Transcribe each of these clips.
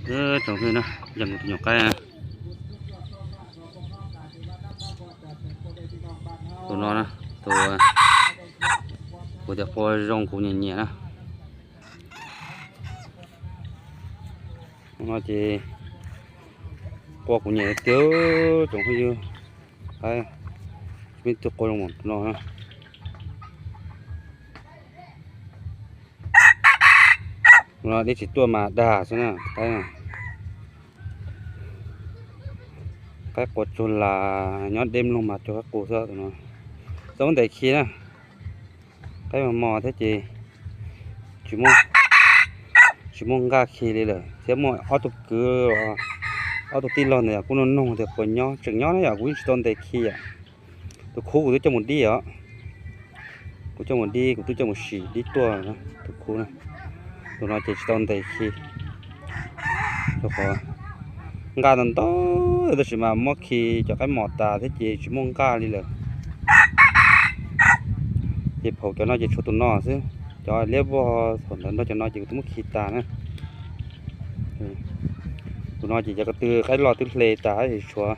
Tsoom phooj ywg na, yog kuv tus nyuam qaib, tus no na, tus kuv tias qua zoo kuv nyiam nyiam na. No ces qua kuv nyiam tiag tsoom phooj ywg. Qaib, tsis muaj ib tug qua zoo tus no na. No dib tsis tuaj mas dag xwb na qaib. Qaib qua tsuag las nyob deb mloog mas tsuag qaib qus xwb tus no. Txhob ntes khi na. Qaib mos mos thiab ces tsis muaj nqaj khi li lawm thiab. Muaj ob tug kwv, ob tug tij laug ntawd yog kuj nug nug tias puas nyob, tseem nyob na yom, kuv yeej tsis tau ntes khi yom. Tus khub kuv twb coj mus dib os. Kuv coj mus dib, kuv twb coj mus sim dib tuaj tus khub na. Tus no ces tsis tau ntes khi. Rau qhov nqaj ntau ntau tab sis mas muab khi cov qaib mos tas thiab ces tsis muaj nqaj li lawm. Ces phaum cov no ces tshuav tus no xwb. Cov liab vog thaum ntawd nrog cov no ces kuv twb muab khi tas na. Tus no ces cov ko tw qaib loj twb hle tas, tshuav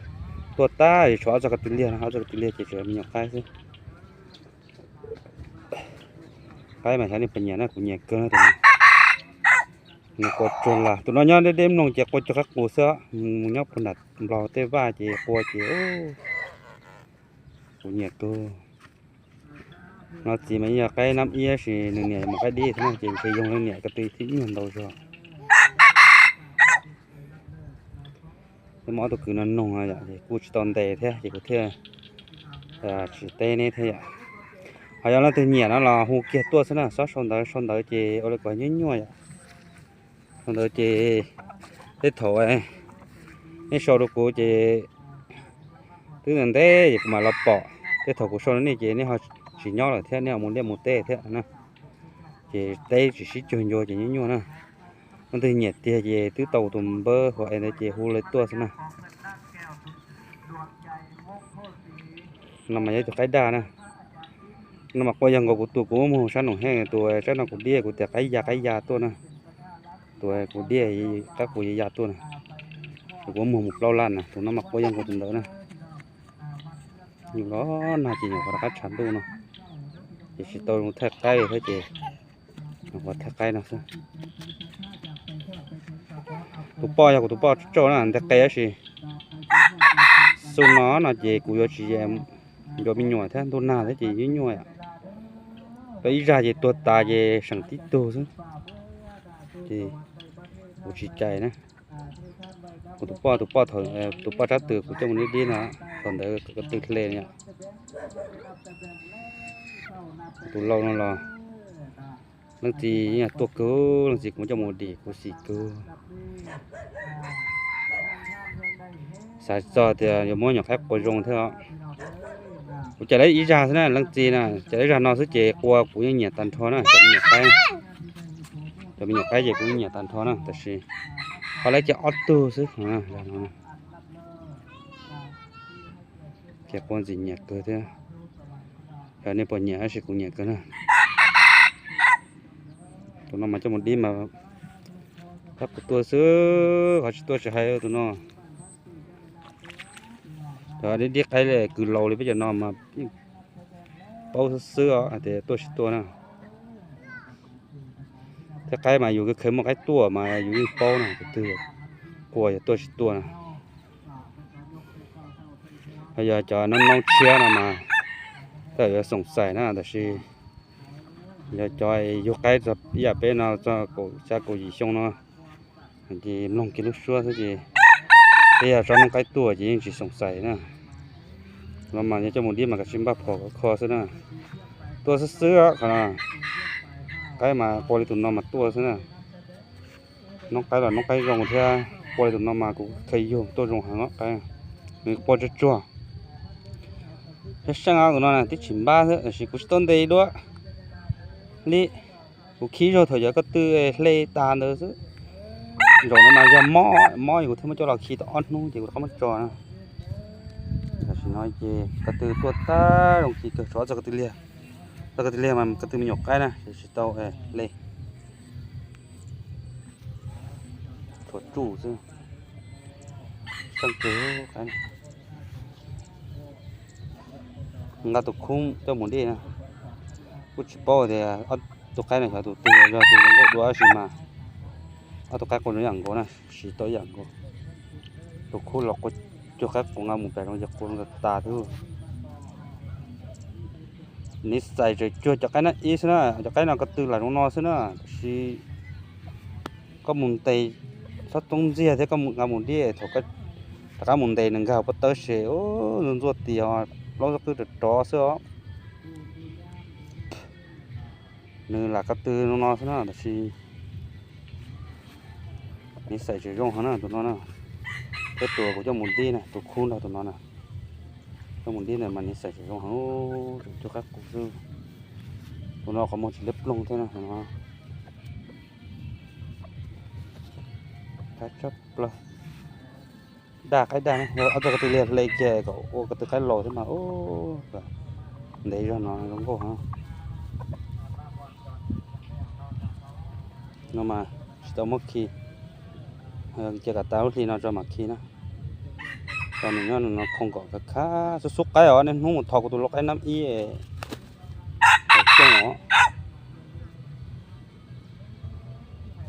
tuaj tag tshuav ob txoj ko tw liag no, ob txoj ko tw liag ces tseem me nyuam qaib xwb. Qaib mas xyov nej puas nyiam na, kuv nyiam kawg no tus no. Nws qua tsuag las, tus no nyob deb deb mloog ces qua tsuag qaib qus xwb, mus nyob puag nram nplog tej vaj ces qua ces kuv nyiam kawg. No txiv mas yog qaib nab ib sis nws niam mus qaib dib thiab no ces ntshe yog leej niam ko tw thib nyuag ntau zog. Muaj ob tug kwv no noog yom, ces kuj tsis tau ntes thiab ces kuv thiaj tsis teb neb thiab yom. Ho yog leej twg nyiam no los hu kiag tuaj xwb na, xob sau ntawv, sau ntawv ces ua li kom nyuaj nyuaj yom. Sau ntawv ces tej thaum nej sau rau kuv ces twb ntev ntev ces kuv mam los pom, tej thaum kuv sau rau nej ces nej ho tsis nyob lawm thiab, nej ho mus liaj mus teb thiab na. Ces teb tsis sib cuag ncua ces nyuaj nyuaj na. Leej twg nyiam tiag ces twb tau tus npawb huv es ntawd ces hu lawv tuaj xwb na. No mas yog tus qaib daj na. No mas qua yog nkaus kuv tus kuv muab mus sab Noom Heej, tus tsab no kuv dib kuv tias qaib ya qaib ya tuaj na. Tus kuv dib qaib qus ya ya tuaj na. Tus kuv muab mus plaub lab na, tus no mas qua yog nkaus tus ntawd na. Nyuam los nag ces nyuam qhuav rov qab tshav ntuj no, ces tsis tau thaij qaib li thiab ces nyuam qhuav thaij qaib no xwb. Tus poj yog kuv tus poj tsauj na, nteg qe tab sis xub no no ces kuv yuav tsis nco me nyuam thiab, ntuj nag thiab ces nyuaj nyuaj yom. Tau ib zag ces tuag tas ces seem tib tug xwb, ces kuv tsis cais na. Kuv tus poj, tus poj thaum, tus poj tsab tw kuv coj mus dib dib no, thaum ntawd ko tw hle yom. Tus lau no los leej txiv tuaj kawg, leej txiv kuv coj mus dim kuv xim kawg. Xav txog tias yuav muab nyuam qaib qua zoo thiab. Kuv cais lawv ib zag xwb na leej txiv na, cais lawv ib zag no xwb ces qua kuv yeej nyiam tag nrho na, cov me nyuam qaib, cov me nyuam qaib ces kuv yeej nyiam tag nrho na, tab sis ho lawv cais ob tug xwb. Ces qua ntxim nyiam kawg thiab. Xyov nej puas nyiam tab sis kuv nyiam kawg na. Tus no mas coj mus dib mas qab qus tuaj xwb, qhov tsis tuaj tsis hais tus no. Cov dib dib qaib li kws laus li peb cov no mas yeej paub xwb xwb os hais tias tuaj tsis tuaj na. Thiab qaib mas yus kheev muaj qaib tuaj mas yus yeej paub na, tus twg qua yog tuaj tsis tuaj na. Yog cov noob noob tshiab no mas tej zaum yuav xoom xais na, tab sis yog cov yug qaib txog ib yam peb no txog kaum xya kaum yim xyoo no ces mloog kiag lub suab xwb ces, thiab yog tsob noob qaib tuaj ces yeej tsis xoom xais na. No mas yog coj mus dib mas kav tsij npaj phom khov kho xwb na. Tuaj xwb xwb qhov no, qaib mas qua li tus no mas tuaj xwb na. Noob qaib los noob qaib zoo thiab, qua li tus no mas kuv kheev yug tuaj zoo heev os qaib. Nws qua tsuag tsuag. Saib seej os, tus no twb tsis npab xwb, tab sis kuv tsis tau ntes dua li. Kuv khi zaug thaum cov ko tw hle tas ntawd xwb. Zaum no mas yog mob, mob es kuv thiaj muab coj los khi tau ob hnub ces kuv rov qab muab tso na. Tam sim no ces ko tw tuaj tag zoo khi kawg, tshuav ob txoj ko tw liag. Txoj ko tw liag mas ko tw me nyuam qaib na, tsis tau hle. Thuav tsuj xwb. Tseeb kawg, nqa tus khub coj mus dej na. Kuj tsis paub tias ob tug qaib no xyov tus twg yog tus zoo nkauj dua tab sis mas ob tug qaib quas zoo ib yam nkaus na, siv tau ib yam nkaus. Tus khub los quas cuag qaib qus, nqa mus pem zoov ces quas zoo tas tas xwb. Niv xais tseem cuag cov qaib nab ib xwb na, cov qaib no ko tw lam zoo no xwb na, tab sis koj mus ntes, txhob txoob ntxiag thiab koj nqa mus dej, thaum rov qab mus ntes nws nkag pob tawb se, ntxuaj ntxuaj tias plaub txoj qwb rov rov xwb os. Nws lam ko tw zoo no xwb na, tab sis niv xais tseem zoo heev na tus no na. Peb tus kuv coj mus dej na, tus khub nrog tus no na, coj mus dej ntawd mas niv xais tseem zoo heev, tseem cuag qaib qus xwb. Tus no qhov muag tsis liab ploog thiab na. Daj, qaib daj, yog ob txoj ko tw liag hle kiag kom ua ko tw qaib laus thiab mas ntev zog no zoo nkauj heev. No mas tsis tau muab khi, cia kom tas lub hli no tso mam khi na. Tso nws nyob no khoo kom khab khab, xub xub qaib os, niaj hnub mus thov kuv tus lau qaib nab ib es xyoo os.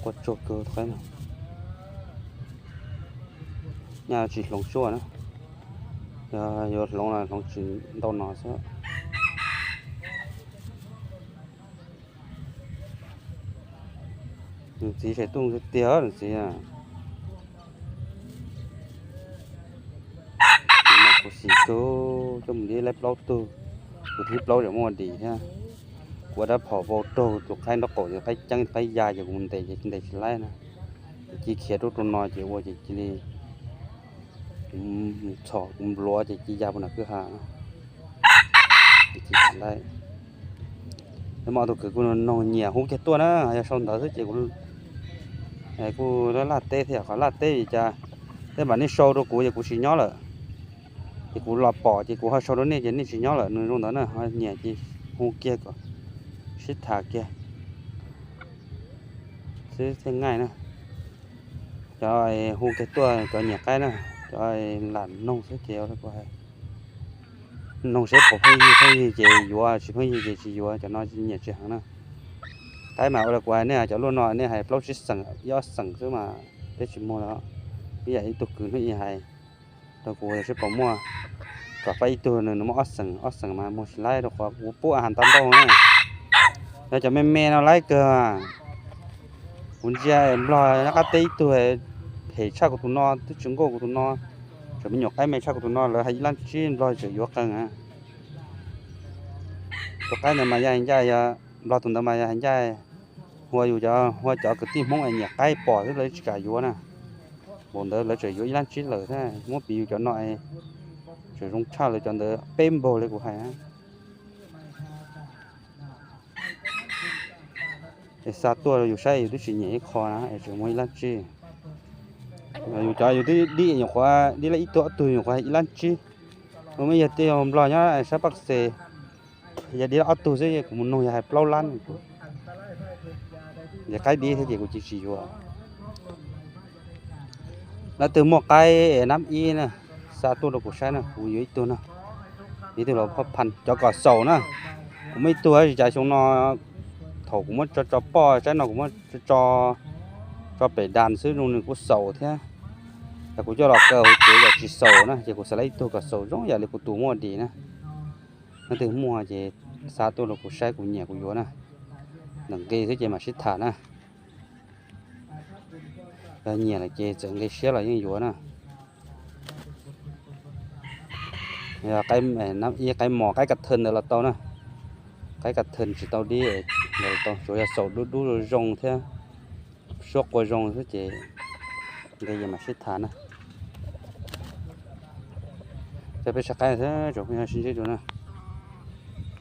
Quas tsuag kawg tus qaib no. Nyaj tsis hloov suab na, yog yuav hloov los hloov tsis ntau no xwb. Nws txiv saib tuaj tiag tiag nws txiv. Kuv xis kawg, coj mus dib laib plaub tug, tus thib plaub tseem muaj dim thiab. Kuv ua dab phom vau raug tus qaib nraub qaum, tus qaib ceeb tus qaib ya ces kuv mus ntes ces ntes tsis laib na. Ces cia khiav rau rau no ces ua ces cia li txhom kuv npluav ces cia ya puag nram kwj ha. Ces tsis laib. Muaj ob tug kwv kuj noog nyiam hu kiag tuaj na, yog sau ntawv xwb ces kuj laj teb thiab, qhov laj teb vim cas tej mam nej sau rau kuv ces kuv tsis nyob lawm. Ces kuv los pom ces kuv ho sau rau nej ces nej tsis nyob lawm, nws zoo ntawd na, ho nyiam ces hu kiag kom sib tham kiag xwb thiaj ngaij na. Cov hu kiag tuaj cov nyiam qaib na, cov lam noog xwb ces noog seb puas pheej yig, pheej yig ces yuav, tsis pheej yig ces tsis yuav, cov no nyiam tsis heev na. Qaib mas ua li kuv hais nej, cov luaj no nej hais plaub tsib xeem, ib ob xeem xwb mas peb tsis muag lawm. Ib yam ib tug kwv hnub ib hais rau kuv seb puas muaj, kom faib ib tug nws muaj ob xeem, ob xeem mas muag tsis laib rau qhov kuv pub a has tau ntau na. Yog cov me me no laib kawg. Kuv ntsia nplog nyob qab teb ib tug phem tshaj kuv tus no, twb tsis nkauj kuv tus no, tseem me nyuam qaib me tshaj kuv tus no, lawv hais ib lab tsib nplog tseem yuav qees. Tus qaib ntawd mas ya ncaj, yog nplog tus ntawd mas ya ncaj. Hua yus cov, hua cov kwv tij Hmoob es nyiam qaib pom xwb lawv tsis kam yuav na. Npaum ntawd lawv tseem yuav ib lab tsib lawm thiab, muab piv yus cov no tseem zoo tshaj lawv cov ntawd peb npaug li kuv hais. Es xa tuaj yus saib yus twb tsis nyiam ib qho na es tseem muaj ib lab tsib. Yus cov yus twb dib nyuam qhuav dib lab ib tug ob tug nyuam qhuav ib lab tsib. Muaj ib yog tej nplog nyob sab Paj Xes, yog dib lab ob tug xwb kuv mus noog yog hais plaub lab. Ces qaib dib thiab ces kuv cia tsis yuav. Leej twg muaj qaib nab ib na, xa tuaj rau kuv saib na, kuv yuav ib tug no. Ib tug los phoj phan cov kom xaus na. Kuv muaj ib tug tsis cas xyoo no, thaum kuv muab tso tso poj saib no kuv muab tso pem das xwb zoo nws kuj xaus thiab. Yog kuv coj los kaw hauv tsev yog tsis xaus na ces kuv xav lab ib tug kom xaus zoo yam li kuv tus muaj dim na. Leej twg muaj ces xa tuaj rau kuv saib kuv nyiam kuv yuav na. Ntawm nqi xwb ces mam sib tham na. Yog nyiam lawm ces txawm nqi siab los yeej yuav na. Yog qaib, nab ib qaib mos qaib ka thawj ntawd los tau na. Qaib ka thawj tsis tau dib, tsuas yog xaus dub dub zoo thiab suab qua zoo xwb ces nqi ces mam sib tham na. Coj peb saib qaib xwb, tsoom phooj ywg sib ntsib dua na.